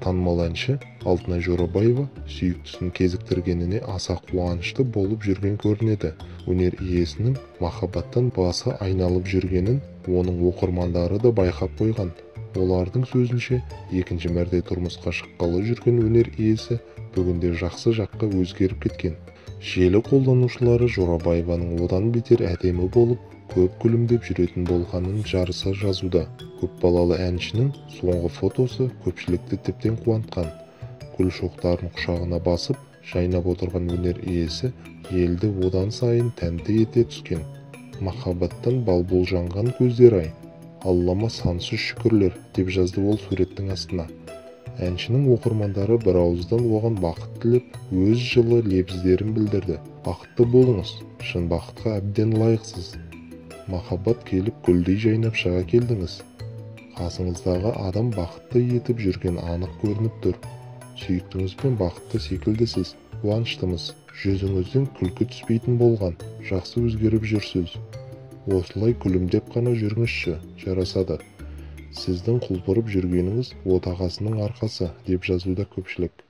Танымал әнші Алтынай Жорабаева сүйіктісін кезіктіргеніне аса қуанышты болып жүрген көрінеді. Өнер иесінің махаббаттан басы айналып жүргенін оның оқырмандары да байқап қойған. Олардың сөзінше, екінші мәрте тұрмысқа шыққалы жүрген өнер иесі бүгінде жақсы жаққа өзгеріп кеткен. Желі қолданушылары Жорабаеваның одан бетер әдемі болып, көп күлімдеп жүретін болғанын жарыса жазуда. Көпбалалы әншінің соңғы фотосы көпшілікті тіптен қуантқан. Гүл шоқтарын құшағына басып, жайнап отырған өнер иесі елді одан сайын тәнті ете түскен. Махаббаттан бал-бұл жанған көздер-ай, Аллама сансыз шүкірлер, деп жазды ол суреттің астына. Әншінің оқырмандары бір ауыздан оған бақыт тілеп, өз жылы лебіздерін білдірді. Бақытты болыңыз, шын бақытқа әбден лайықсыз. Махаббат келіп гүлдей жайнап шыға келдіңіз. Қасыңыздағы адам бақытты етіп жүрген анық көрініп тұр. Сүйіктіңізбен бақытты секілдісіз, қуаныштымыз. Жүзіңізден күлкі түспейтін болған, жақсы өзгеріп жүрсіз. Осылай күлімдеп қана жүріңізші, жарасады. Сіздің құлпырып жүргеніңіз отағасының арқасы, деп жазуда көпшілік.